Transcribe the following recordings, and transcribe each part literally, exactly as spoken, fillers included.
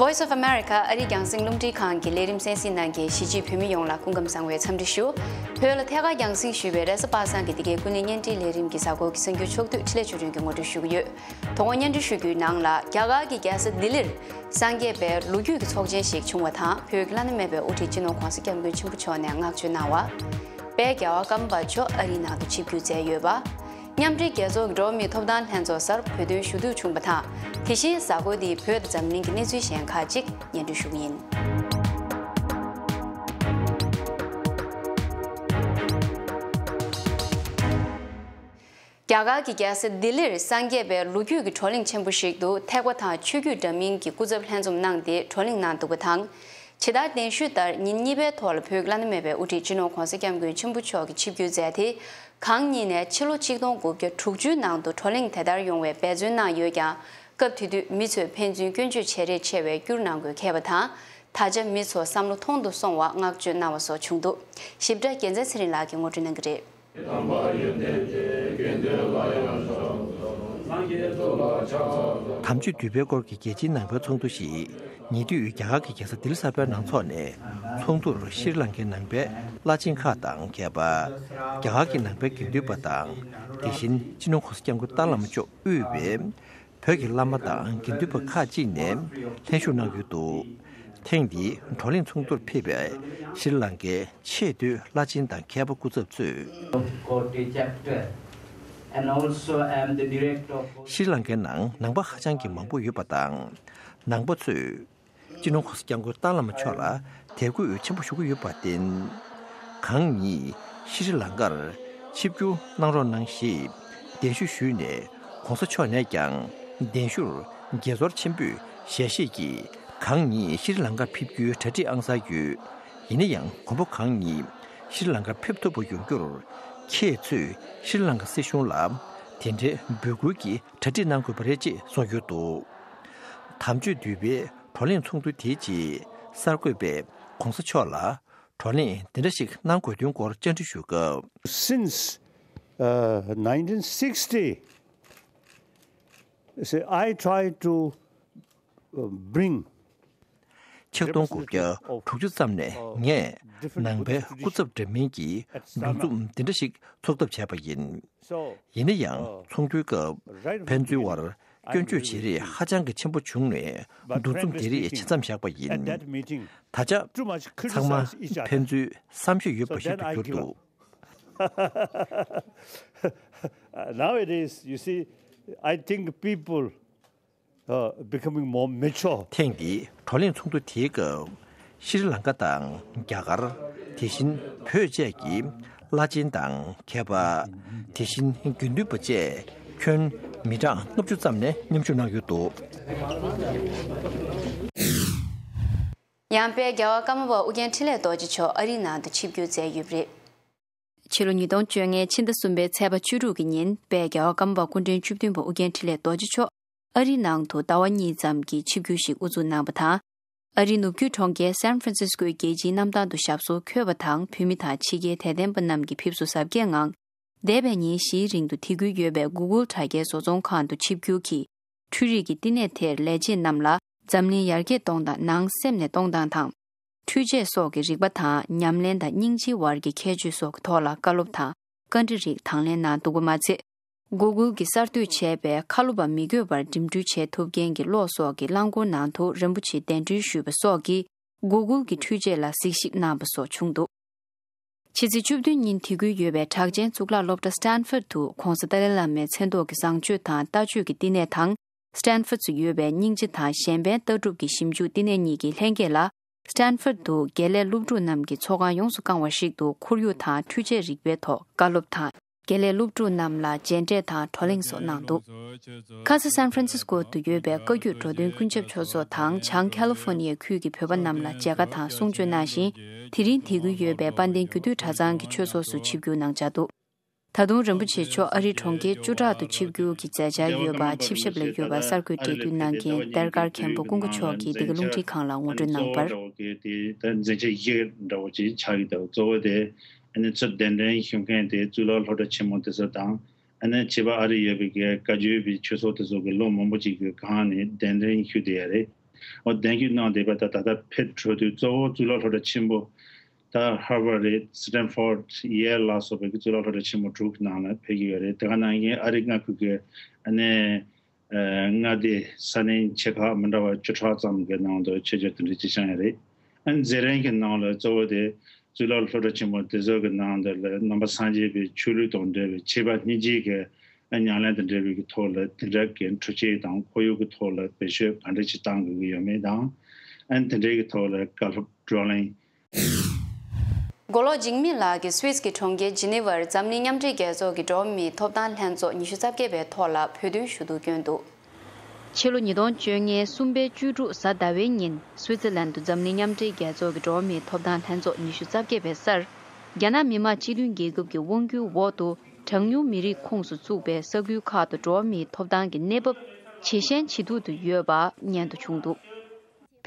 Voice of America ཨ་རིའི་རྒྱང་སྲིང་རླུང་འཕྲིན་ཁང་གི་ལས་རིམ་གསན་གཟིགས་གནང་མཁན་གཞིས་བྱེས་བོད་མི་ཡོངས་ལ་སྐུ་ཁམས་བཟང་བའི་འཚམས་འདྲི་ཞུ། བོད་ལ་ཐད་ཀར་རྒྱང་སྲིང་ཞུས་པའི་རེས་གཟའ་པ་སངས་ཀྱི་འདི་གའི་ཀུན་གླེང་བརྙན་འཕྲིན་ལས་རིམ་གྱི་གཟའ་འཁོར་གྱི་གསར་འགྱུར་ཕྱོགས་བསྡུས་འཕྲིན་ལས་ཆོས་སྒྲོན་གྱིས་ངོ་སྤྲོད་ཞུ་གི་ཡོད། དོ་དགོང་བརྙན་འཕྲིན་ཞུ་རྒྱུའི་ནང་ལ་རྒྱ་གར་གྱི་རྒྱལ་ས་ལྡི་ལིར་སངས་རྒྱས་པའི་ལོ་རྒྱུས་ཀྱི་ཚོགས་ཆེན་ཞིག་བྱུང་བ་དང་བོད་ཀྱི་བླ་ན་མེད་པའི་དབུ་ཁྲིད་སྤྱི་ནོར་༧གོང་ས་༧སྐྱབས་མགོན་ཆེན་པོ་མཆོག་ནས་བསྔགས་བརྗོད་གནང་བ། དཔལ་རྒྱལ་བ་ཀརྨ་པ་མཆོག་ཨ་རིའི་ནང་དུ་ཆིབས་བསྒྱུར་མཛད་ཡོད་པ། མཉམ་འབྲེལ་རྒྱལ་ཚོགས་ཀྱི་འགྲོ་བ་མིའི་ཐོབ་ཐང་ལྷན་ཚོགས་སར་བོད་དོན་ཞུ་གཏུག་བྱུང་བ་དང་། དེ་བཞིན་གཟའ་འཁོར་འདིའི་བོད་དང་འཛམ་གླིང་གི་གནས་ཚུལ་གཞན་ཁག་ཅིག་སྙན་སྒྲོན་ཞུ་གི་ཡིན། རྒྱ་གར་གྱི་རྒྱལ་ས་ལྡི་ལིར་སངས་རྒྱས་པའི་ལོ་རྒྱུས་ཀྱི་བགྲོ་གླེང་ཆེན་པོ་ཞིག་ཏུ་ཐེག་པ་དང་ཆོས་བརྒྱུད་འདྲ་མིན་གྱི་སྐུ་ཚབ་ལྷན་འཛོམས་གནང་སྟེ་བགྲོ་གླེང་གནང་འདུག་པ་དང་། ཇི་ལྟར་གདན་ཞུས་ལྟར་ཉིན་གཉིས་པའི་ཐོག་ལ་བོད་ཀྱི་བླ་ན་མེད་པའི་དབུ་ཁྲིད་སྤྱི་ནོར་༧གོང་ས་༧སྐྱབས་མགོན་ཆེན་པོ་མཆོག་གིས་ཆིབས་བསྒྱུར་མཛད་དེ། གང་ཉིད་ནས་ཕྱི་ལོ་ཆིག་སྟོང་དགུ་བརྒྱ་དྲུག་ཅུའི་ནང་དུ་བགྲོ་གླེང་དེ་ལྟར་ཡོང་བའི་འབད་བརྩོན་གནང་ཡོད་ཀྱང་། སྐབས་དེ་དུས་མི་ཚོས་ཕན་ཚུན་སྐྱོན་བརྗོད་བྱེད་རེས་ཆེ་བའི་བསྐྱུར་གནང་དགོས་འཁེལ་བ་དང་། ད་ཆ་མི་ཚོ་བསམ་བློ་ཐོང་དུ་སོང་བ་བསྔགས་བརྗོད་གནང་བ་སོགས་བྱུང་འདུག་ཞིབ་ཕྲ་རྒྱལ་མཚན་ཚེ་རིང་ལགས་ཀྱིས་ངོ་སྤྲོད་གནང་གི་རེད། དམ་ཆོས་འདུས་པའི་སྐོར་གྱི་རྒྱལ་སྤྱིའི་ནང་པའི་ཚོགས་འདུ་ཞིག་ཉེ་དུས་རྒྱ་གར་གྱི་རྒྱལ་ས་ལྡི་ལི་གསར་པའི་ནང་འཚོགས་ནས། ཚོགས་འདུར་ཤྲི་ལང་ཀའི་ནང་པའི་བླ་ཆེན་ཁག་དང་མཁས་པ། རྒྱ་གར་གྱི་ནང་པའི་དགེ་འདུན་པ་དང་། དེ་བཞིན་སྤྱི་ནོར་༧གོང་ས་༧སྐྱབས་མགོན་ཏཱ་ལའི་བླ་མ་མཆོག་དབུས་པའི་བོད་ཀྱི་བླ་མ་དང་དགེ་འདུན་པ་ཁག་ཅིག་ནས་ལྷན་ཞུགས་གནང་ཡོད་འདུག་ཐེངས་འདིའི་བགྲོ་གླེང་ཚོགས་འདུར་ཕེབས་པའི་ཤྲི་ལང་ཀའི་ཆེས་མཐོའི་བླ་ཆེན་དང་མཁས་པ་སྐུ་ཚབ་ཚོས། Kotte chapter, and also I am the director of ཤྲི་ལང་ཀའི་ནང་ནང་པ་ཧ་ཅང་གི་མང་པོ་ཡོད་པ་དང་། ནང་པ་ཚོས་སྤྱི་ནོར་༧གོང་ས་༧སྐྱབས་མགོན་ཏཱ་བླ་མ་མཆོག་ལ་དད་གུས་ཆེན་པོ་ཞུ་གི་ཡོད་པར་བརྟེན། གང་ཉིད་ཤྲི་ལང་ཀར་ཆིབས་བསྒྱུར་གནང་རོགས་གནང་ཞེས་གདན་ཞུ་ཞུས་ནས། ༸གོང་ས་མཆོག་ནས་ཀྱང་གདན་ཞུར་དགྱེས་ཚོར་ཆེན་པོས་ཞལ་བཞེས་ཀྱིས། གང་ཉིད་ཤྲི་ལང་ཀར་ཕེབས་རྒྱུའི་གྲ་སྒྲིག་ཨང་གསར་ཡོད། ཡིན་ན་ཡང་མགོན་པོ་གང་ཉིད་ཤྲི་ལང་ཀར་ཕེབས་ཐུབ་པ་ཡོང་རྒྱུར། ཁྱེད་ཚོས་ཤྲི་ལང་ཀ་སྲིད་གཞུང་ལ་དེ་འདྲའི་འབོད་སྐུལ་གྱི་གྲ་སྒྲིག་གནང་དགོས་པ་རེད་ཅེས་གསུངས་ཡོད་འདུག་དམ་ཆོས་འདུས་པའི་བགྲོ་གླེང་ཚོགས་འདུ་དེའི་རྗེས། གསར་འགོད་པས་༸གོང་ས་མཆོག་ལ་བགྲོ་གླེང་འདི་འདྲ་ཞིག་གནང་དགོས་དོན་སྐོར་བཅར་འདྲི་ཞུས་སྐབས། Since uh, nineteen sixty, see, I try to uh, bring ཆིག་སྟོང་དགུ་བརྒྱ་དྲུག་ཅུ་ཙམ་ནས་ངས་ནང་པའི་སྐུ་ཚབ་འདྲ་མིན་གྱི་འདུ་འཛོམས་འདི་འདྲ་ཞིག་ཚོགས་ཐབས་བྱས་པ་ཡིན། ཡིན་ན་ཡང་ཚོགས་འདུའི་སྐབས་ཕན་ཚུན་བར་སྐྱོན་བརྗོད་བྱེད་རེས་ཧ་ཅང་གི་ཆེན་པོ་བྱུང་ནས་འདུ་འཛོམས་དེ་རིགས་བྱེད་མཚམས་བཞག་པ་ཡིན། ད་ཆ་ཚང་མ་ཕན་ཚུན་བསམ་ཤེས་ཡོད་པ་ཞིག་ཏུ་གྱུར་འདུག Nowadays, you see, I think people uh, becoming more mature. ཐེངས་འདིའི་བགྲོ་གླེང་ཚོགས་འདུ་དེའི་སྐབས། ཤྲི་ལང་ཀ་དང་རྒྱ་གར། དེ་བཞིན་བོད་བཅས་ཀྱི་བླ་ཆེན་དང་མཁས་པ། དེ་བཞིན་དགེ་འདུན་པ་བཅས་ཁྱོན་མི་གྲངས་ལྔ་བཅུ་ཙམ་ནས་མཉམ་ཞུགས་གནང་ཡོད་འདུག་ཡང་དཔལ་རྒྱལ་བ་ཀརྨ་པ་ཨོ་རྒྱན་འཕྲིན་ལས་རྡོ་རྗེ་མཆོག་ཨ་རིའི་ནང་དུ་ཆིབས་བསྒྱུར་མཛད་ཡོད་པ་རེད། ཕྱི་ལོ་ཉིས་སྟོང་བཅོ་ལྔའི་ཕྱི་ཟླ་གསུམ་པའི་ཚེས་པ་བཅུ་དྲུག་གི་ཉིན་དཔལ་རྒྱལ་བ་ཀརྨ་པ་སྐུ་ཕྲེང་བཅུ་བདུན་པ་ཨོ་རྒྱན་འཕྲིན་ལས་རྡོ་རྗེ་མཆོག་ཨ་རིའི་ནང་དུ་ཟླ་བ་གཉིས་ཙམ་གྱི་ཆིབས་བསྒྱུར་ཞིག་དབུ་འཛུགས་གནང་བ་དང་། ཨ་རིའི་ནུབ་རྒྱུད་གྲོང་ཁྱེར་སན་ཧྥ་རན་སིས་ཀོའི་རྒྱལ་སྤྱིའི་གནམ་ཐང་དུ་ཞབས་སོར་འཁོད་པ་དང་། བོད་མི་དང་ཕྱི་རྒྱལ་དད་ལྡན་པ་རྣམས་ཀྱིས་ཕེབས་བསུ་གཟབ་རྒྱས་ངང་། འདས་པའི་ཉིན་བཞིའི་རིང་དུ་དད་གུས་ཡོད་པའི་Google་དྲ་རྒྱའི་བཟོ་ཚོང་ཁང་དུ་ཆིབས་བསྒྱུར་གྱིས། འཕྲུལ་རིག་གི་བསྟི་གནས་དེར་ལས་བྱེད་རྣམས་ལ་འཛམ་གླིང་ཡར་རྒྱས་གཏོང་སྟངས་ནང་སེམས་ནས་གཏོང་སྟངས་དང་། འཕྲུལ་ཆས་སོགས་ཀྱི་རིག་པ་དང་ཉམས་ལེན་དང་སྙིང་རྗེའི་བར་གྱི་ཁྱད་ཆོས་སོགས་ཀྱི་ཐོག་ལ་བཀའ་སློབ་དང་བཀའ་འདྲི་རིགས་དང་ལེན་གནང་འདུག་པ་མ་ཚད། Google་གྱིས་གསར་གཏོད་བྱས་པའི་ཁ་ལོ་བ་མི་དགོས་པར་འགྲིམ་འགྲུལ་བྱེད་ཐུབ་མཁན་གྱི་གློག་སོགས་ཀྱི་རླངས་འཁོར་ནང་དུ་རིན་པོ་ཆེ་གདན་འདྲེན་ཞུས་པ་སོགས་ཀྱིས་Google་གྱི་འཕྲུལ་ཆས་ལ་གཟིགས་ཞིབ་གནང་བ་སོགས་བྱུང་འདུག་ཕྱི་ཚེས་བཅུ་བདུན་ཉིན་དད་གུས་ཡོད་པའི་གྲགས་ཅན་གཙུག་ལག་སློབ་གྲྭ་Stanford་དུ་༸གོང་ས་ཏཱ་ལའི་བླ་མའི་མཚན་ཐོག་གི་བཟང་སྤྱོད་དང་ལྟ་སྤྱོད་ཀྱི་བསྟི་གནས་དང་། Stanford་སུ་ཡོད་པའི་སྙིང་རྗེ་དང་གཞན་ཕན་ལྟ་གྲུབ་ཀྱི་ཞིབ་འཇུག་བསྟི་གནས་གཉིས་ཀྱི་ལྷན་རྒྱས་ལ། Stanford་དུ་དགེ་ལས་སློབ་ཕྲུག་རྣམས་ཀྱི་ཚོགས་ཁང་ཡོངས་སུ་བསྐང་བ་ཞིག་ཏུ་ཁོར་ཡུག་དང་འཕྲུལ་ཆས་རིག་པའི་ཐོག་བཀའ་སློབ་དང་། དགེ་ལས་སློབ་ཕྲུག་རྣམས་ལ་མཇལ་འཕྲད་དང་བགྲོ་གླེང་སོགས་གནང་འདུག་ཁ་ས་San Francisco་དུ་ཡོད་པའི་བཀའ་བརྒྱུད་འགྲོ་དོན་ཀུན་ཁྱབ་ཆོས་ཚོགས་དང་། བྱང་California་ཁུལ་གྱི་བོད་པ་རྣམས་ལ་མཇལ་ཁ་དང་གསུང་ཆོས་གནང་ཞིང་། དེ་རིང་དད་གུས་ཡོད་པའི་དཔལ་ལྡན་རྒྱུད་སྟོད་གྲྭ་ཚང་གི་ཆོས་ཚོགས་སུ་ཆིབས་བསྒྱུར་གནང་འཆར་འདུག་ད་དུང་རིན་པོ་ཆེ་མཆོག་ཨ་རིའི་གྲོང་ཁྱེར་བཅུ་ཕྲག་ཏུ་ཆིབས་བསྒྱུར་གྱི་མཛད་འཆར་ཡོད་པ་ཆིབས་ཞབས་ལ་ཡོད་པ་གསར་འགོད་འབྲེལ་མཐུད་གནང་མཁན་གཏེར་སྒར་མཁན་པོ་ཀུན་དགའ་མཆོག་གིས་འདི་ག་རླུང་འཕྲིན་ཁང་ལ་ངོ་སྤྲོད་གནང་བར། དེ་ད་མཛད་འཆར་ཡི་གེ་འདྲ་བོ་ཅིག་ཆགས་ཀྱི་འདུག་གཙོ་བོ་དེ་ཨ་ནི་ཚུར་གདན་འདྲེན་ཞུ་མཁན་དེ་གཙུག་ལག་སློབ་གྲྭ་ཆེན་མོ་དེ་ཚོ་དང་། ཨ་ནི་བྱེས་པ་ཨ་རི་ཡོད་པའི་གི་བཀའ་བརྒྱུད་པའི་ཆོས་ཚོགས་དེ་ཚོ་གི་ལོ་མང་པོ་ཅིག་གི་སྒང་ནས་གདན་འདྲེན་ཞུས་བསྡད་ཡ་རེད། འོ་གདན་འཁེལ་གནང་བསྡད་པ་དང་། ད་ལྟ་ཕེབས་འགྲོ་དུས་གཙོ་བོ་གཙུག་ལག་སློབ་གྲྭ་ཆེན་པོ། ད་Harvard་རེད། Stanford, Yale ལ་སོགས་པའི་གཙུག་ལག་སློབ་གྲྭ་ཆེན་པོ་དྲུག་གི་ནང་ལ་ཕེབས་ཀྱི་ཡོད་རེད། དེ་ག་ནང་བཞིན་ཨ་རིའི་མངའ་ཁུལ་གྱི་ཨ་ནི་ཨ་མངའ་སྡེ་ས་གནས་ཆེ་ཁག་མི་འདྲ་བ་བཅུ་ཕྲག་ཙམ་གྱི་ནང་དུ་ཆེད་བཅར་དེ་འདྲ་ཅིག་བྱུང་ཡོད་རེད། ཨ་ནི་མཛད་རིམ་གྱི་ནང་ལ་གཙོ་བོ་དེ་གཙུག་ལག་སློབ་གྲྭ་ཆེན་པོ་དེ་ཚོ་གི་ནང་དུ་ལ་ནང་པ་སངས་རྒྱས་པའི་ཆོས་ལུགས་དང་འབྲེལ་བའི་ཆོས་པ་སྙིང་རྗེ་གི་ཨ་ཉམས་ལེན་དང་འབྲེལ་བའི་གི་ཐོག་ལ་དེང་རབས་ཀྱི་འཕྲུལ་ཆས་དང་ཁོར་ཡུག་གི་ཐོག་ལ་བེད་སྤྱོད་ག་འདྲ་ཅིག་གཏང་དགོས་ཀྱི་ཡོད་མེད་དང་། ཨ་ནི་དེ་འདྲའི་གི་ཐོག་ལ་བཀའ་སློབ་བགྲོ་གླེང་། མགོ་ལོག་འཇིགས་མེད་ལགས་ཀྱིས་སུད་སི་གི་གྲོང་ཁྱེར་ཇི་ནི་ཝར་འཛམ་གླིང་མཉམ་འབྲེལ་རྒྱལ་ཚོགས་ཀྱི་འགྲོ་བ་མིའི་ཐོབ་ཐང་ལྷན་ཚོགས་ཉི་ཤུ་རྩ་བརྒྱད་པའི་ཐོག་ལ་བོད་དོན་ཞུ་གཏུག་བསྐྱོན་འདུག་ཕྱི་ལོ་ཉིས་སྟོང་བཅོ་ལྔའི་གསུམ་པའི་བཅུ་དྲུག་གཟའ་ཟླ་བའི་ཉིན་སུད་སི་ལན་དུ་འཛམ་གླིང་མཉམ་འབྲེལ་རྒྱལ་ཚོགས་ཀྱི་འགྲོ་བ་མིའི་ཐོབ་ཐང་ལྷན་ཚོགས་ཉི་ཤུ་རྩ་བརྒྱད་པའི་སར། རྒྱ་ནག་མི་དམངས་སྤྱི་མཐུན་རྒྱལ་ཁབ་ཀྱི་དབང་སྒྱུར་འོག་ཏུ་གྲངས་ཉུང་མི་རིགས་ཁོངས་སུ་བཙུགས་པའི་ས་ཁུལ་ཁག་ཏུ་འགྲོ་བ་མིའི་ཐོབ་ཐང་གི་གནས་བབ་ཇེ་ཞན་ཇེ་སྡུག་ཏུ་ཡོད་པ་སྙན་ཐོ་བྱུང་འདུག་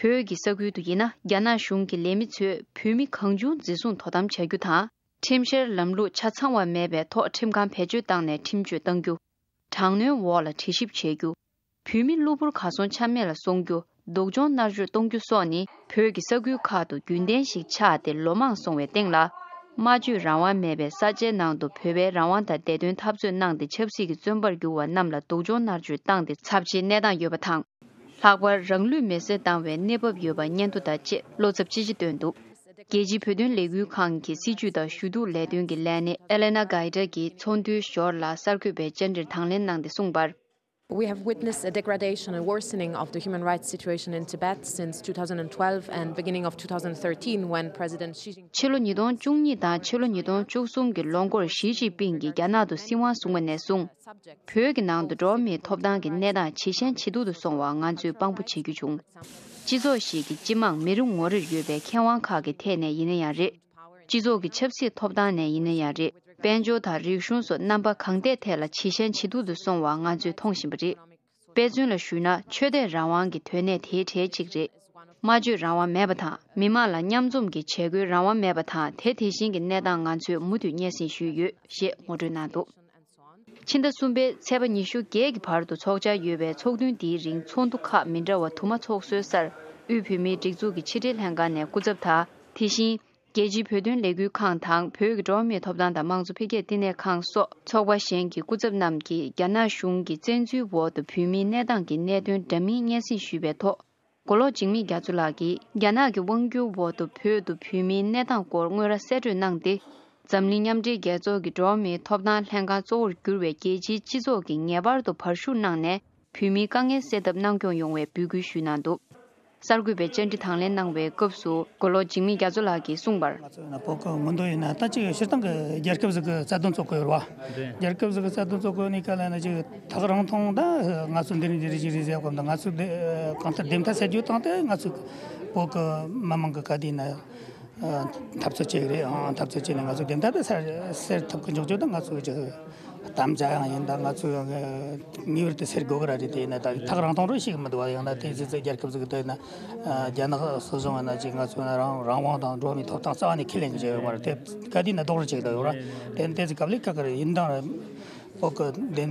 བོད་ཀྱི་ས་ཁུལ་དུ་ཡིན་ན། རྒྱ་ནག་གཞུང་གི་ལས་མི་ཚོས་བོད་མི་གང་བྱུང་འཛིན་བཟུང་དོ་དམ་བྱ་རྒྱུ་དང་། ཁྲིམས་བཤེར་ལམ་ལུགས་ཆ་ཚང་བ་མེད་པའི་ཐོག་ཁྲིམས་ཁང་བེད་སྤྱོད་བཏང་ནས་ཁྲིམས་གཅོད་གཏང་རྒྱུ། དྲག་གནོན་འོག་ལ་གྲལ་གཤིབ་བྱེད་རྒྱུ། བོད་མི་གློ་བུར་གར་སོང་ཆ་མེད་ལ་སོང་རྒྱུ། སྡུག་སྦྱོང་མནར་གཅོད་གཏོང་རྒྱུ་སོགས་ནི་བོད་ཀྱི་ས་ཁུལ་ཁག་ཏུ་རྒྱུན་ལྡན་ཞིག་ཆགས་ཏེ་ལོ་མང་སོང་བའི་སྟེང་ལ། སྨྲ་བརྗོད་རང་དབང་མེད་པའི་ས་ཆའི་ནང་དུ་བོད་པའི་རང་དབང་དང་བདེ་དོན་འཐབ་རྩོད་གནང་སྟེ་ཆབ་སྲིད་ཀྱི་བཙོན་པར་གྱུར་བ་རྣམས་ལ་སྡུག་སྦྱོང་མནར་གཅོད་བཏང་སྟེ་ཚབས་ཆེའི་གནས་སྟངས་ཡོད་པ་དང་། ལྷག་པར་རང་ལུས་མེར་སྲེག་བཏང་བའི་གནས་བབ་ཡོད་པ་སྙན་ཐོ་དང་བཅས་བློ་འཚབ་ཅི་ཆེ་བཏོན་འདུག་རྒྱལ་སྤྱིའི་བོད་དོན་ལས་འགུལ་ཁང་གི་སྲིད་བྱུས་དང་ཞུ་གཏུག་ལས་དོན་གྱི་ལས་སྣེ་ཨེ་ལེ་ན་གྷའི་ཏྲ་གིས་ཚོགས་འདུའི་ཞོར་ལ་གསར་འགོད་པའི་བཅར་འདྲིར་དང་ལེན་གནང་སྟེ་གསུངས་པར། We have witnessed a degradation and worsening of the human rights situation in Tibet since two thousand twelve and beginning of two thousand thirteen, when President Xi Jinping ཕྱི་ལོ་ཉིས་སྟོང་བཅུ་གཉིས་དང་ཕྱི་ལོ་ཉིས་སྟོང་བཅུ་གསུམ་གྱི་ལོ་འགོར་ཞི་ཅིན་ཕིང་གིས་རྒྱ་ནག་ཏུ་སྲིད་དབང་བཟུང་བ་ནས་བཟུང་། བོད་ཀྱི་ནང་དུ་འགྲོ་བ་མིའི་ཐོབ་ཐང་གི་གནས་སྟངས་ཇེ་ཞན་ཇེ་སྡུག་ཏུ་སོང་བར་ང་ཚོས་དཔང་པོ་བྱེད་རྒྱུ་བྱུང་། སྤྱི་ཚོགས་ཤིག་གི་སྤྱི་དམངས་མི་རེ་ངོ་རེར་ཡོད་པའི་ཁེ་དབང་ཁག་གི་ཐད་ནས་ཡིན་ན་ཡང་རེད། སྤྱི་ཚོགས་ཀྱི་ཆབ་སྲིད་ཐོབ་ཐང་ནས་ཡིན་ན་ཡང་རེད། དཔལ་འབྱོར་དང་རིག་གཞུང་སོགས་རྣམ་པ་གང་ཐད་ཐད་ལ་ཇེ་ཞན་ཇེ་སྡུག་ཏུ་སོང་བ་ང་ཚོས་མཐོང་བཞིན་པ་རེད། དཔེ་མཚོན་ལ་ཞུས་ན། ཆོས་དད་རང་དབང་གི་དོན་གནད་དེའི་གྲས་གཅིག་རེད། སྨྲ་བརྗོད་རང་དབང་མེད་པ་དང་། མི་མང་ལ་མཉམ་འཛོམས་ཀྱི་བྱེད་སྒོའི་རང་དབང་མེད་པ་དང་། དེ་དེ་བཞིན་གྱི་གནས་སྟངས་ང་ཚོས་མུ་མཐུད་སྙན་སེང་ཞུས་ཡོད་ཞེས་ངོ་སྤྲོད་གནང་འདུག་ཕྱི་ཟླ་གསུམ་པའི་ཚེས་པ་ཉི་ཤུ་བརྒྱད་ཀྱི་བར་དུ་འཚོགས་འཆར་ཡོད་པའི་ཚོགས་འདུ་འདིའི་རིང་ཚོགས་འདུ་ཁག་མི་འདྲ་བ་དུ་མ་འཚོགས་སྲོལ་གསར། དབུས་བོད་མིའི་སྒྲིག་འཛུགས་ཀྱི་ཕྱི་དྲིལ་ལྷན་ཁང་ནས་སྐུ་ཚབ་དང་། དེ་བཞིན། རྒྱལ་སྤྱིའི་བོད་དོན་ལས་འགུལ་ཁང་དང་། བོད་ཀྱི་འགྲོ་བ་མིའི་ཐོབ་ཐང་དང་དམངས་གཙོ་འཕེལ་རྒྱས་བསྟི་གནས་ཁང་སོགས་ཚོགས་པ་གཞན་གྱི་སྐུ་ཚབ་རྣམས་ཀྱིས་རྒྱ་ནག་གཞུང་གི་བཙན་འཛུལ་འོག་ཏུ་བོད་མིའི་གནས་སྟངས་ཀྱི་གནད་དོན་འདྲ་མིན་སྙན་སེང་ཞུས་པའི་ཐོག་མགོ་ལོག་འཇིགས་མེད་རྒྱ་མཚོ་ལགས་ཀྱིས། རྒྱ་ནག་གི་དབང་སྒྱུར་འོག་ཏུ་བོད་དུ་བོད་མིའི་གནས་སྟངས་སྐོར་དངོས་ར་གསལ་བཀྲོལ་གནང་སྟེ། འཛམ་གླིང་མཉམ་འབྲེལ་རྒྱལ་ཚོགས་ཀྱི་འགྲོ་བ་མིའི་ཐོབ་ཐང་ལྷན་ཁང་གཙོ་བོར་གྱུར་བའི་རྒྱལ་སྤྱིའི་སྤྱི་ཚོགས་ཀྱིས་ངེས་པར་དུ་བར་ཞུགས་གནང་ནས། བོད་མིའི་དཀའ་ངལ་སེལ་ཐབས་གནང་སྐྱོང་ཡོང་བའི་འབོད་སྐུལ་ཞུས་གནང་འདུག་གསར་འགོད་པའི་བཅར་འདྲི་དང་ལེན་གནང་བའི་སྐབས་སུ། མགོ་ལོག་འཇིགས་མེད་རྒྱ་མཚོ་ལགས་ཀྱིས་གསུངས་པར། ང་ཚོ་ཡིན་ན་བོད་ཀྱི་མི་འདུག་ཡིན་ན་ད་ཅིག་སྤྱིར་བཏང་གི་རྒྱལ་ཁབ་ཟིག་གི་རྩ་དོན་རྩོད་གི་ཡོད་རེད་བ། རྒྱལ་ཁབ་ཟིག་གི་རྩ་དོན་རྩོད་གི་ནི་ག་ལ་ན་ཅིག་ཐག་རིང་ཐུང་ད་ང་ཚོ་འདི་རིགས་འདི་རིགས་ཅིག་རེད་ཟེར་གོ་ད་ང་ཚོ་འདི་གང་ལྟར་བདེན་མཐའ་གསལ་རྒྱུ་བཏང་སྟེ་ང་ཚོ་བོད་ཀྱི་མི་མང་གི་ག་དེ་ཡིན་ན། འཐབ་རྩོད་བྱེད་ཀྱི་རེད། ཨང་འཐབ་རྩོད་བྱས་ནས་ང་ཚོ་བདེན་མཐའ་དེ་སེལ་སེལ་ཐུབ་ཀྱི་འཇུག་རྒྱུ་དང་ང་ཚོ་གི་དམ་བཅའ་ཡང་ཡིན། ད་ང་ཚོ་ངེས་པར་དུ་སེལ་དགོས་ཀྱི་ར་རེད། དེ་ཡིན་ན་ད་ཐག་རིང་ཐུང་རུ་ཞིག་མི་འདུག་བ། ཡང་ན་དེ་ཚེ་ཚེ་རྒྱལ་ཁབ་ཟིག་གི་དེ་ཡིན་ན་རྒྱ་ནག་སྲིད་གཞུང་ཡིན་ན་ཅིག་ང་ཚོ་ན་རང་རང་དབང་དང་འགྲོ་བ་མིའི་ཐོབ་ཐང་རྩ་བ་ནས་ཁས་ལེན་གྱི་བྱས་ཡོད་མ་རེད། དེ་ག་དུས་ན་རྡོག་རོལ་བྱེད་ཀྱི་ཡོད་ར། དེ་དེ་ཚེ་ག་ལེ་ག་ག་རེད། ཡིན་དང་ར་བོད་ཀྱི་བདེན་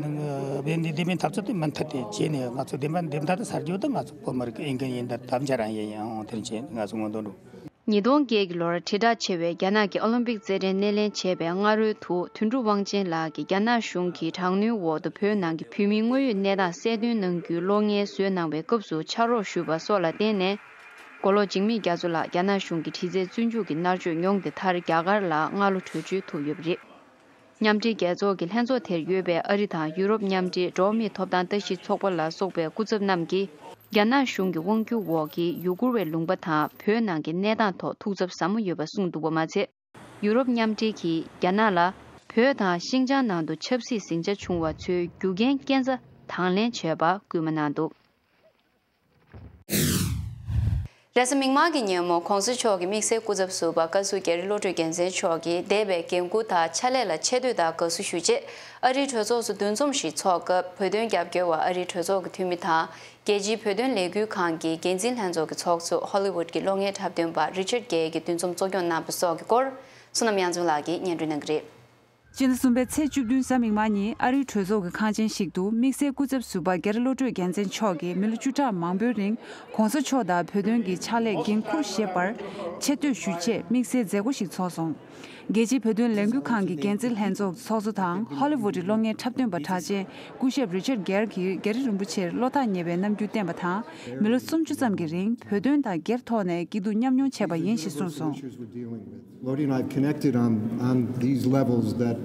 བདེན་བདེན་པའི་འཐབ་རྩོད་དེ་མུ་མཐུད་དེ་བྱས་ནས་ང་ཚོ་བདེན་པ་བདེན་མཐའ་དེ་སེལ་རྒྱུ་དང་ང་ཚོ་བོད་མི་རིགས་ཀྱི་འོས་འགན་ཡིན། ད་དམ་བཅའ་རང་ཡིན། ཡང་དེ་བྱས་ང་ཚོ་མངོན་འདོད་འགྲོ། ཉིས་སྟོང་བརྒྱད་ཀྱི་ལོར་དྲིལ་བསྒྲགས་ཆེ་བའི་རྒྱ་ནག་གི་ཨོ་ལིམ་པིག་རྩེད་འགྲན་སྣེ་ལེན་བྱས་པའི་སྔ་རོལ་དུ། དོན་གྲུབ་དབང་ཆེན་ལགས་ཀྱིས་རྒྱ་ནག་གཞུང་གིས་དྲག་གནོན་འོག་ཏུ་བོད་ནང་གི་བོད་མིའི་དངོས་ཡོད་གནས་སྟངས་གསལ་སྟོན་གནང་རྒྱུའི་གློག་བརྙན་བཟོས་གནང་བའི་སྐབས་སུ་ཕྱག་རོགས་ཞུས་པ་སོགས་ལ་བརྟེན་ནས། མགོ་ལོག་འཇིགས་མེད་རྒྱ་མཚོ་ལགས་རྒྱ་ནག་གཞུང་གི་དྲི་རྩད་བཙོན་འཇུག་གི་མནར་གཅོད་མྱོང་སྟེ། མཐར་རྒྱ་གར་ལ་སྔ་ལོ་བྲོས་བྱོལ་ཐུབ་ཡོད་པ་རེད། མཉམ་འབྲེལ་རྒྱལ་ཚོགས་ཀྱི་ལྷན་ཚོགས་དེར་ཡོད་པའི་ཨ་རི་དང་ཡུ་རོབ་མཉམ་འབྲེལ་འགྲོ་བ་མིའི་ཐོབ་ཐང་ལྟ་ཞིབ་ཚོགས་པ་ལ་སོགས་པའི་སྐུ་ཚབ་རྣམས་ཀྱིས། རྒྱ་ནག་གཞུང་གི་དབང་སྒྱུར་འོག་གི་ཡུ་གུར་བའི་ལུང་པ་དང་བོད་ནང་གི་གནས་སྟངས་ཐོག་ཐུགས་འཚབ་ཟབ་མོ་ཡོད་པ་གསུངས་འདུག་པ་མ་ཚད། ཡུ་རོབ་མཉམ་འབྲེལ་གྱིས་རྒྱ་ནག་ལ་བོད་དང་ཤིང་ཅང་ནང་དུ་ཆབ་སྲིད་ཟིང་ཆ་བྱུང་བ་ཚོའི་རྒྱུ་རྐྱེན་རྐྱེན་རྩ་དང་ལེན་བྱས་པ་སྐུལ་མ་གནང་འདུག་རེས་གཟའ་མིག་དམར་གྱི་ཉིན་མོ་༸གོང་ས་མཆོག་གི་དམིགས་བསལ་སྐུ་ཚབ་ཟུར་པ་བཀའ་ཟུར་རྒྱ་རི་བློ་གྲོས་རྒྱལ་མཚན་མཆོག་གིས་འདས་པའི་འགན་འཁུར་དང་ཕྱག་ལས་ལ་ཆེ་བསྟོད་དང་དགའ་བསུ་ཞུ་ཆེད། ཨ་རིའི་གྲོས་ཚོགས་སུ་འདུ་འཛོམས་ཤིག་འཚོགས་སྐབས། བོད་དོན་རྒྱབ་སྐྱོར་བ་ཨ་རིའི་གྲོས་ཚོགས་ཀྱི་འཐུས་མི་དང་། རྒྱལ་སྤྱིའི་བོད་དོན་ལས་འགུལ་ཁང་གི་འགན་འཛིན་ལྷན་ཚོགས་ཀྱི་ཚོགས་གཙོ། ཧོ་ལི་ཝུད་ཀྱི་གློག་བརྙན་འཁྲབ་སྟོན་པ་རི་ཆར་གྷེ་ཡི་གིས་འདུ་འཛོམས་གཙོ་སྐྱོང་གནང་བ་སོགས་ཀྱི་སྐོར། བསོད་ནམས་དབྱངས་འཛོམས་ལགས་ཀྱིས་སྙན་སྒྲོན་གནང་གི་རེད། སྤྱི་ཟླ་གསུམ་པའི་ཚེས་བཅུ་བདུན་གཟའ་མིག་དམར་ཉིན་ཨ་རིའི་གྲོས་ཚོགས་ཀྱི་ཁང་ཆེན་ཞིག་ཏུ་དམིགས་བསལ་སྐུ་ཚབ་ཟུར་པ་རྒྱ་རི་བློ་གྲོས་རྒྱལ་མཚན་མཆོག་གིས་མི་ལོ་བཅུ་ཕྲག་མང་པོའི་རིང་གོང་ས་མཆོག་དང་བོད་དོན་གྱི་ཕྱག་ལས་འགན་འཁུར་བཞེས་པར་ཆེ་བསྟོད་ཞུ་ཆེད་དམིགས་བསལ་མཛད་སྒོ་ཞིག་ཚོགས་སོང་། རྒྱལ་སྤྱིའི་བོད་དོན་ལས་འགུལ་ཁང་གི་འགན་འཛིན་ལྷན་ཚོགས་ཚོགས་གཙོ་དང་ཧོ་ལི་ཝུད་ཀྱི་གློག་བརྙན་འཁྲབ་སྟོན་པ་གྲགས་ཅན་སྐུ་ཞབས་རི་ཆར་གེར་གྱིས་རྒྱ་རི་རིན་པོ་ཆེར་བློ་ཐག་ཉེ་བའི་རྣམ་འགྱུར་བསྟན་པ་དང་། མི་ལོ་སུམ་ཅུ་ཙམ་གྱི་རིང་བོད་དོན་དང་སྒེར་ཐོག་ནས་སྐྱིད་སྡུག་མཉམ་མྱོང་བྱས་པ་ཡིན་ཞེས་གསུངས་སོང་། Lodi and I have connected on, on these levels that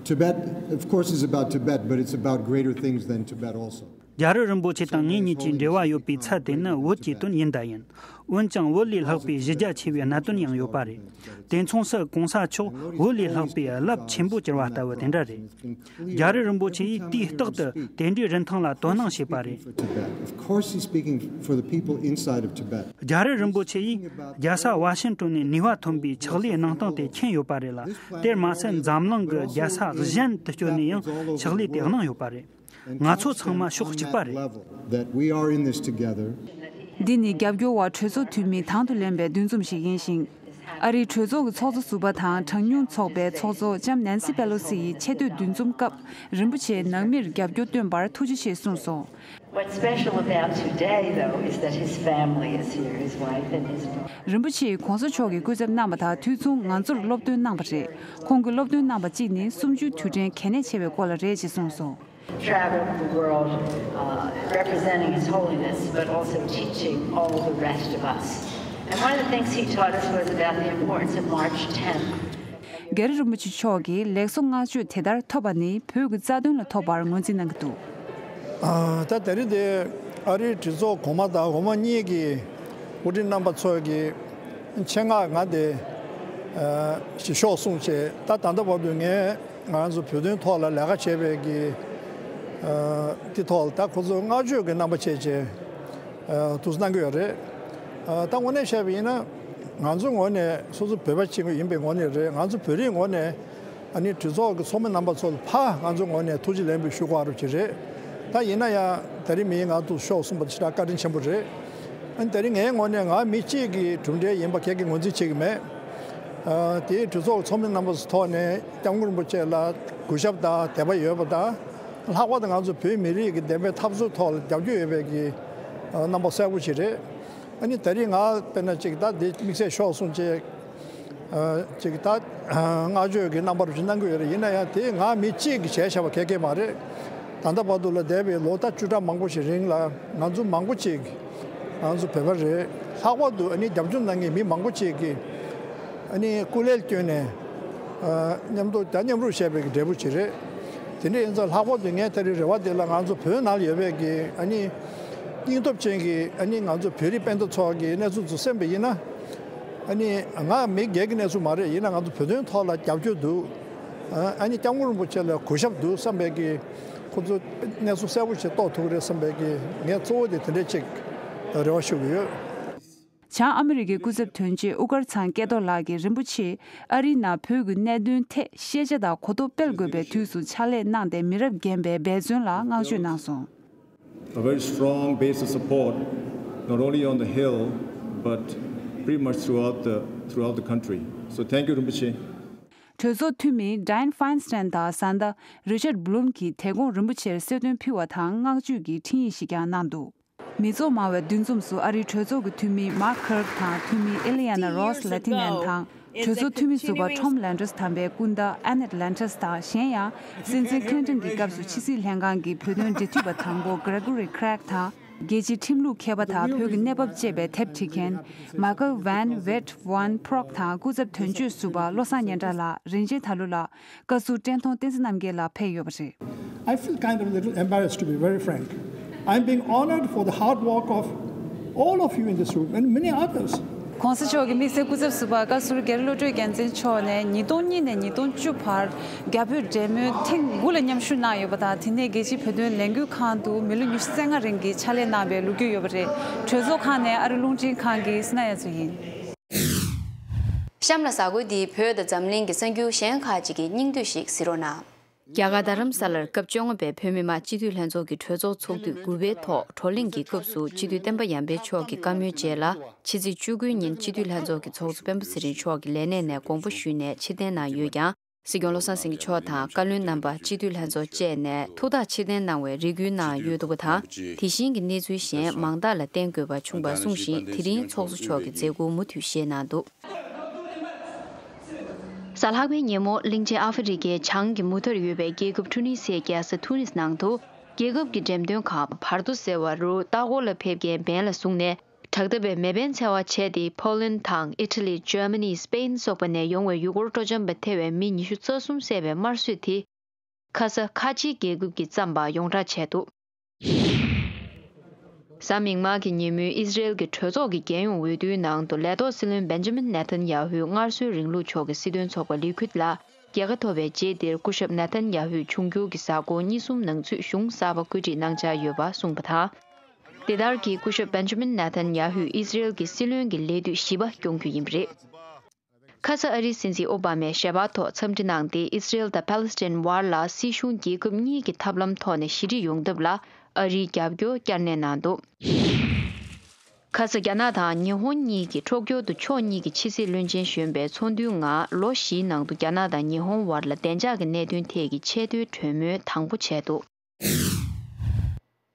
Tibet, of course, is about Tibet, but it's about greater things than Tibet also. རྒྱ་རི་རིན་པོ་ཆེ་དང་ངེད་གཉིས་ཀྱི་འབྲེལ་བ་ཡོད་པའི་ཚད་དེ་ནི་བོད་ཀྱི་དོན་ཡིན་དང་ཡིན། འོན་ཀྱང་བོད་ལས་ལྷག་པའི་གཞི་རྒྱ་ཆེ་བའི་གནད་དོན་ཡང་ཡོད་པ་རེད། དེ་མཚུངས་སུ་གོང་ས་མཆོག་བོད་ལས་ལྷག་པའི་རླབས་ཆེན་པོ་གྱུར་བ་ལྟ་བུ་དེ་འདྲ་རེད། རྒྱ་རི་རིན་པོ་ཆེ་ཡིས་དུས་རྟག་ཏུ་དེ་འདྲའི་རིན་ཐང་ལ་དོ་སྣང་བྱས་པ་རེད། Tibet. Of course, he's speaking for the people inside of Tibet. རྒྱ་རི་རིན་པོ་ཆེ་ཡིས་རྒྱལ་ས་ཝ་ཤིང་ཏོན་ནས་ནུས་པ་ཐོན་པའི་ཕྱག་ལས་གནང་སྟངས་དེ་མཁྱེན་ཡོད་པ་རེད་ལ། དེར་མ་ཟད་འཛམ་གླིང་གི་རྒྱལ་ས་གཞན་དུ་བསྐྱོད་ནས་ཡང་ཕྱག་ལས་དེ་གནང་ཡོད་པ་རེད། ང་ཚོ་ཚང་མ་ཕྱོགས་གཅིག་པ་རེད། That we are in this together. འདི་ནི་རྒྱབ་སྐྱོར་བ་གྲོས་ཚོགས་འཐུས་མི་དང་དུ་ལེན་པའི་འདུ་འཛོམས་ཤིག་ཡིན་ཞིང་། ཨ་རིའི་གྲོས་ཚོགས་ཀྱི་ཚོགས་གཙོ་ཟུར་པ་དང་གྲངས་ཉུང་ཚོགས་པའི་ཚོགས་གཙོ་ལྕམ་ནན་སི་པེ་ལོ་སི་ཡིས་ཆེས་མཐོའི་འདུ་འཛོམས་སྐབས་རིན་པོ་ཆེའི་ནང་མིར་རྒྱབ་སྐྱོར་བཏོན་པར་ཐུགས་རྗེ་ཆེ་གསུངས་སོང་། What's special about today, though, is that his family is here, his wife and his brother. རིན་པོ་ཆེས་གོང་ས་མཆོག་གིས་སྐུ་ཚབ་གནང་བ་དང་དུས་མཚུངས་ང་ཚོར་སློབ་སྟོན་གནང་བ་རེད། ཁོང་གིས་སློབ་སྟོན་གནང་བ་གཅིག་ནི་གསུམ་བཅུའི་དུས་དྲན་གལ་གནད་ཆེ་བའི་སྐོར་ལ་རེད་ཅེས་གསུངས་སོང་། Traveled the world, uh, representing His Holiness, but also teaching all the rest of us. And one of the things he taught us was about the importance of March tenth. རྒྱ་རི་རིན་པོ་ཆེ་མཆོག་གིས་ལེགས་སོ་བསྔགས་བརྗོད་དེ་ལྟར་ཐོབ་པ་ནི་བོད་ཀྱི་རྩ་དོན་ལ་ཐོབ་པར་ངོས་འཛིན་གནང་གི་འདུག་ཨ། ད་དེ་རིང་དེ་ཨ་རིའི་གྲོས་ཚོགས་གོང་མ་དང་འོག་མ་གཉིས་ཀྱི་དབུ་ཁྲིད་རྣམ་པ་ཚོ་གི་ཆེད་མངགས་ང་དེ་ཞིག་ཤོག་གསུངས་བྱས། ད་ད་ལྟ་བར་དུ་ངས་ང་ཚོ་བོད་དོན་ཐོག་ལ་ལས་ཀ་བྱས་པའི་གི་དེ་ཐོག་ལ་ད་ཁོ་ཚོ་བསྔགས་བརྗོད་ཀྱི་རྣམ་པ་བྱས་བྱས། ཐུགས་གནང་གི་ཡོད་རེད། ད་དངོས་གནས་བཤད་པ་ཡིན་ན་ང་ཚོ་ངོས་ནས་སོ་སོ་བོད་པ་གཅིག་པུ་ཡིན་པའི་ངོས་ནས་རེད། ང་ཚོ་བོད་རིགས་ངོས་ནས་ཨ་ནི་གྲོས་ཚོགས་ཀྱི་ཚོགས་མི་རྣམ་པ་ཚོ་ལ་ཕར་ང་ཚོ་ངོས་ནས་ཐུགས་རྗེ་ལེགས་འབུལ་ཞུ་དགོས་རོགས་ཅིག་རེད། ད་ཡིན་ན་ཡང་དེ་རིང་མིས་ང་ཚོ་ཤོག་གསུངས་པ་དེ་ཞེ་དྲག་བཀའ་དྲིན་ཆེན་པོ་རེད། ཨ་ནི་དེ་རིང་ངའི་ངོས་ནས་ང་མི་གཅིག་གི་གྲུབ་འབྲས་ཡིན་པ་གང་གི་ངོས་འཛིན་བྱེད་ཀྱི་མེད། ཨ། དེའི་གྲོས་ཚོགས་ཀྱི་ཚོགས་མི་རྣམ་པ་ཚོའི་ཐོག་ནས་སྐྱབས་མགོན་རིན་པོ་ཆེ་ལ་གུས་ཞབས་དང་དད་པ་ཡོད་པ་དང་། ལྷག་པར་དུ་ང་ཚོ་བོད་མི་རིགས་ཀྱི་བདེན་པའི་འཐབ་རྩོད་ཐོག་ལ་རྒྱབ་སྐྱོར་ཡོད་པའི་གི་རྣམ་པ་གསལ་པོ་ཞིག་རེད། ཨ་ནི་དེ་རིང་ང་དཔེར་ན་ཅིག་ད་འདི་དམིགས་བསལ་ཤོག་གསུངས་བྱས། ཨ། ཅིག་ད་བསྔགས་བརྗོད་ཀྱི་རྣམ་པ་རུ་ཅིག་གནང་གི་ཡོད་རེད། ཡིན་ན་ཡང་དེ་ང་མི་གཅིག་གིས་བྱས་བཞག་པ་གང་གང་མ་རེད། ད་ལྟ་བར་དུ་ལ་འདས་པའི་ལོ་ཟླ་བཅུ་ཕྲག་མང་པོ་ཞིག་རིང་ལ་ང་ཚོ་མང་པོ་ཅིག་ང་ཚོ་བོད་པ་རེད། ལྷག་པར་དུ་ཨ་ནི་རྒྱབ་སྐྱོར་གནང་མཁན་མི་མང་པོ་ཅིག་གིས་ཨ་ནི་སྐུ་ལས་བསྐྱོན་ནས། ཨ། མཉམ་དུ་ད་མཉམ་རུབ་བྱས་པའི་གི་འབྲས་བུ་ཅིག་རེད། དེ་འདྲ་ཡིན་ཙང་ལྷག་པར་དུ་ངས་དེ་རིང་རེ་བ་དེ་ལ་ང་ཚོ་བོད་ནང་ལ་ཡོད་པའི་གི་ཨ་ནི་སྙིང་སྟོབས་ཅན་གྱི་ཨ་ནི་ང་ཚོ་བོད་རིགས་སྤུན་ཟླ་ཚོ་གི་གནས་ཚུལ་ཚོ་གསན་པ་ཡིན་ན། ཨ་ནི་ང་མི་སྒེར་གྱི་གནས་ཚུལ་མ་རེད། ཡིན་ན་ང་ཚོ་བོད་དོན་ཐོག་ལ་རྒྱབ་སྐྱོར་འདུག་ཨ་ནི་སྐྱབས་མགོན་རིན་པོ་ཆེ་ལ་གུས་ཞབས་འདུག་བསམ་པའི་གི་ཁོ་ཚོ་གནས་ཚུལ་གསལ་པོ་ཞིག་རྟོགས་ཐུབ་ཀྱི་རེད་བསམ་པའི་གི་ངས་གཙོ་བོ་དེ་དེ་འདྲས་ཅིག་རེ་བ་ཞུ་གི་ཡོད། བྱང་ཨ་མི་རི་ཀའི་སྐུ་ཚབ་དོན་གཅོད་དབུ་དཀར་ཚང་སྐལ་རྡོར་ལགས་ཀྱིས་རིན་པོ་ཆེས་ཨ་རིའི་ནང་བོད་ཀྱི་གནད་དོན་ཐད་ཤེས་བྱ་དང་གོ་རྟོགས་སྤེལ་དགོས་པའི་དུས་སུ་ཕྱག་ལས་གནང་སྟེ་མི་རབས་རྒན་པའི་འབད་བརྩོན་ལ་བསྔགས་བརྗོད་གནང་སོང་། A very strong base of support, not only on the Hill, but pretty much throughout the, throughout the country. So thank you, Rinpoche. གྲོས་ཚོགས་འཐུས་མི་Dianne Feinstein དང་བཟའ་ཟླ་Richard Blum གྱིས་དེ་དགོང་རིན་པོ་ཆེར་གསོལ་སྟོན་ཕུལ་བ་དང་བསྔགས་བརྗོད་ཀྱི་འཕྲིན་ཡིག་ཞིག་ཀྱང་གནང་འདུག་མི་ཚོགས་མང་བའི་འདུ་འཛོམས་སུ་ཨ་རིའི་གྲོས་ཚོགས་ཀྱི་འཐུས་མི་Mark Kirk དང་འཐུས་མི་Ileana Ros་Laitinen དང་གྲོས་ཚོགས་འཐུས་མི་ཟུར་པ་Tom Landers་དམ་པའི་སྐུ་ཟླ་Annette Landers་དང་། གཞན་ཡང་སྲིད་འཛིན་Clinton་གྱི་སྐབས་སུ་ཕྱི་སྲིད་ལྷན་ཁང་གི་བོད་དོན་འབྲེལ་མཐུད་པ་དང་པོ་Gregory Craig་དང་། རྒྱལ་སྤྱིའི་ཁྲིམས་ལུགས་མཁས་པ་དང་བོད་ཀྱི་གནས་བབ་དཔྱད་པའི་དེབ་འབྲི་མཁན་Michael Van Wert van Praag་དང་སྐུ་ཚབ་དོན་གཅོད་ཟུར་པ་བློ་བཟང་སྙན་གྲགས་ལགས། རིན་ཆེན་དར་ལུ་ལགས། བཀའ་ཟུར་བཀྲས་མཐོང་བསྟན་འཛིན་རྣམ་རྒྱལ་ལགས་ཕེབས་ཡོད་པ་རེད། I feel kind of a little embarrassed, to be very frank. I'm being honored for the hard work of all of you in this room and many others. གོང་ས་མཆོག་གི་དམིགས་བསལ་སྐུ་ཚབ་ཟུར་པ་བཀའ་ཟུར་རྒྱ་རི་བློ་གྲོས་རྒྱལ་མཚན་མཆོག་ནས་ཉིས་སྟོང་གཉིས་ནས་ཉིས་སྟོང་བཅུ་བར་རྒྱ་བོད་འབྲེལ་མོལ་ཐེངས་དགུ་ལ་མཉམ་ཞུགས་གནང་ཡོད་པ་དང་། དེ་ནས་རྒྱལ་སྤྱིའི་བོད་དོན་ལས་འགུལ་ཁང་དུ་མི་ལོ་ཉི་ཤུ་རྩ་ལྔ་རིང་གི་ཕྱག་ལས་གནང་བའི་ལོ་རྒྱུས་ཡོད་པ་རེད། གྲོས་ཚོགས་ཁང་ནས་ཨ་རི་རླུང་འཕྲིན་ཁང་གི་སི་ན་ཡ་ཚུ་ཡིན། གཤམ་ལ་གཟའ་འཁོར་འདིའི་བོད་དང་འཛམ་གླིང་གི་གསར་འགྱུར་གཞན་ཁག་ཅིག་གི་སྙིང་བསྡུས་ཤིག་གཟིགས་རོགས་གནང་། རྒྱ་གར་རྡ་རམ་ས་ལར་སྐབས་བཅོ་ལྔ་པའི་བོད་མི་མང་སྤྱི་འཐུས་ལྷན་ཚོགས་ཀྱི་གྲོས་ཚོགས་ཚོགས་དུས་དགུ་པའི་ཐོག་བགྲོ་གླེང་གི་སྐབས་སུ་སྤྱི་འཐུས་བསྟན་པ་ཡར་འཕེལ་མཆོག་གི་བཀའ་མོལ་རྗེས་ལ། ཕྱི་ཚེས་བཅུ་དགུའི་ཉིན་སྤྱི་འཐུས་ལྷན་ཚོགས་ཀྱི་ཚོགས་གཙོ་སྤེན་པ་ཚེ་རིང་མཆོག་གི་ལས་གནས་ནས་དགོངས་པ་ཞུས་ནས་ཕྱིར་འཐེན་གནང་ཡོད་ཀྱང་། སྲིད་སྐྱོང་བློ་བཟང་སེང་གེ་མཆོག་དང་བཀའ་བློན་རྣམ་པ་སྤྱི་འཐུས་ལྷན་ཚོགས་བཅས་ནས་ཐུགས་ཐག་ཕྱིར་འཐེན་གནང་བའི་རེ་སྐུལ་གནང་ཡོད་འདུག་པ་དང་། དེ་བཞིན་གྱི་གནས་ཚུལ་གཞན་མང་དག་ལ་བརྟེན་དགོས་པ་བྱུང་བར་གསུངས་ཤིང་། དེ་རིང་ཚོགས་གཙོ་མཆོག་གིས་མཛད་ཁུར་མུ་མཐུད་བཞེས་གནང་འདུག། གཟའ་ལྷག་པའི་ཉིན་མོ་གླིང་ཆེན་ཨ་ཧྥེ་རི་ཁའི་བྱང་གི་མུ་མཐའ་ཡོད་པའི་རྒྱལ་ཁབ་ཊུ་ནི་སིའི་རྒྱལ་ས་ཐུ་ནིས་ནང་དུ། རྒྱལ་ཁབ་ཀྱི་འགྲེམས་སྟོན་ཁང་བར་དོ་ཟེར་བ་རུ་ལྟ་སྐོར་ལ་ཕེབས་མཁན་འབེན་ལ་བཟུང་ནས། དྲག་འཐབ་པའི་མེ་འཕེན་འཚེ་བ་བྱས་ཏེ། ཕོ་ལན་དང་ཨི་ཊ་ལི། ཇར་མ་ནི། སི་པེན་སོགས་པ་ནས་ཡོང་བའི་ཡུལ་སྐོར་སྤྲོ་འཆམ་པ་ཐེ་བའི་མི་ཉི་ཤུ་རྩ་གསུམ་བསད་པའི་དམར་གསོད་དེ། ཁ་ས་ཁ་ཆེའི་རྒྱལ་ཁབ་ཀྱིས་བརྩམས་པ་ཡོངས་གྲགས་བྱས་འདུག། གཟའ་མིག་དམར་གྱི་ཉིན་མོའི་ཨི་སི་རེལ་གྱི་གྲོས་ཚོགས་ཀྱི་རྒྱལ་ཡོངས་འོས་བསྡུའི་ནང་དུ་ལས་ཐོག་སྲིད་བློན་བེན་ཇ་མིན་ནེ་ཐན་ཡ་ཧུའི་སྔར་སྲོལ་རིང་ལུགས་ཕྱོགས་ཀྱི་སྲིད་དོན་ཚོགས་པ་ལི་ཁུད་ལ་རྒྱལ་ཁ་ཐོབ་པའི་རྗེས་འདིར་སྐུ་ཞབས་ནེ་ཐན་ཡ་ཧུས་འབྱུང་འགྱུར་གྱི་གཟའ་འཁོར་གཉིས་གསུམ་ནང་ཚུད་གཞུང་གསར་པ་བཀོད་སྒྲིག་གནང་འཆར་ཡོད་པ་གསུངས་པ་དང་། དེ་ལྟར་གྱིས་སྐུ་ཞབས་བེན་ཇ་མིན་ནེ་ཐན་ཡ་ཧུས་ཨི་སི་རེལ་གྱི་སྲིད་བློན་གྱི་ལས་དུས་བཞི་པ་སྐྱོང་རྒྱུ་ཡིན་པ་རེད། ཁ་ས་ཨ་རིའི་སྲིད་འཛིན་ཨོ་བྷ་མས་ཞལ་པར་ཐོག་འཚམས་འདྲི་གནང་སྟེ། ཨི་སི་རེལ་དང་ཕཱ་ལེ་སི་ཐན་བར་ལ་སྲིད་གཞུང་རྒྱལ་ཁབ་གཉིས་ཀྱི་ཐབས་ལམ་ཐོག་ནས་ཞི་འགྲིག་ཡོང་ཐབས་ལ་ཨ་རིའི་རྒྱབ་སྐྱོར་བསྐྱར་ནན་གནང་འདུག། ཁ་ས་རྒྱ་ནག་དང་ཉི་ཧོང་གཉིས་ཀྱི་ཁྲོ་སྐྱོར་དུ་ཕྱོགས་གཉིས་ཀྱི་ཕྱི་སྲིད་བློན་ཆེན་གཞོན་པའི་ཚོགས་འདུའི་ངང་ལོ་བཞིའི་ནང་དུ་རྒྱ་ནག་དང་ཉི་ཧོང་བར་ལ་བདེ་འཇགས་ཀྱི་གནད་དོན་ཐད་ཀྱི་ཆེས་མཐོའི་གྲོས་མོལ་དང་པོ་བྱས་འདུག།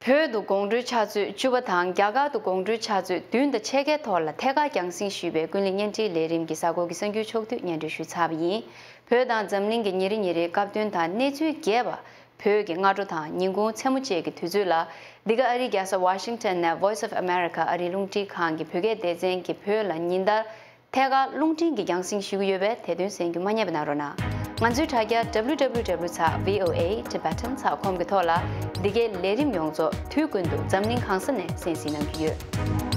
བོད་དུ་དགོང་དྲོའི་ཆུ་ཚོད་བཅུ་པ་དང་རྒྱ་གར་དུ་དགོང་དྲོའི་ཆུ་ཚོད་བདུན་དང་ཕྱེད་ཀའི་ཐོག་ལ་ཐད་ཀར་རྒྱང་སྲིང་ཞུས་པའི་ཀུན་གླེང་བརྙན་འཕྲིན་ལས་རིམ་གྱི་གཟའ་འཁོར་གྱི་གསར་འགྱུར་ཕྱོགས་བསྡུས་སྙན་སྒྲོན་ཞུས་ཚར་བ་ཡིན། བོད་དང་འཛམ་གླིང་གི་ཉིན་རེ་ཉིན་རེའི་སྐབས་དོན་དང་གནས་ཚུལ་རྒྱས་པ། བོད་ཀྱི་སྔ་དྲོ་དང་ཉིན་གུང་མཚན་མོ་བཅས་ཀྱི་དུས་ཚོད་ལ། འདི་ག་ཨ་རིའི་རྒྱལ་ས་ཝ་ཤིང་ཊོན་ནས་Voice of America ཨ་རིའི་རླུང་འཕྲིན་ཁང་གི་བོད་སྐད་སྡེ་ཚན་གྱིས་བོད་ལ་ཉིན་ལྟར་ཐད་ཀར་རླུང་འཕྲིན་གྱི་རྒྱང་སྲིང་ཞུ་གི་ཡོད་པས། དེ་དོན་གསན་རྒྱུ་མ་བསྙེལ་བ་གནང་རོགས་གནང་། ང་ཚོའི་དྲ་རྒྱ་W W W ཚེག་V O A Tibetan ཚེག་ཁོམ་གྱི་ཐོག་ལ་འདི་གའི་ལས་རིམ་ཡོངས་རྫོགས་དུས་ཀུན་ཏུ་འཛམ་གླིང་གང་ས་ནས་གསན་གཟིགས་གནང་རྒྱུ་ཡོད།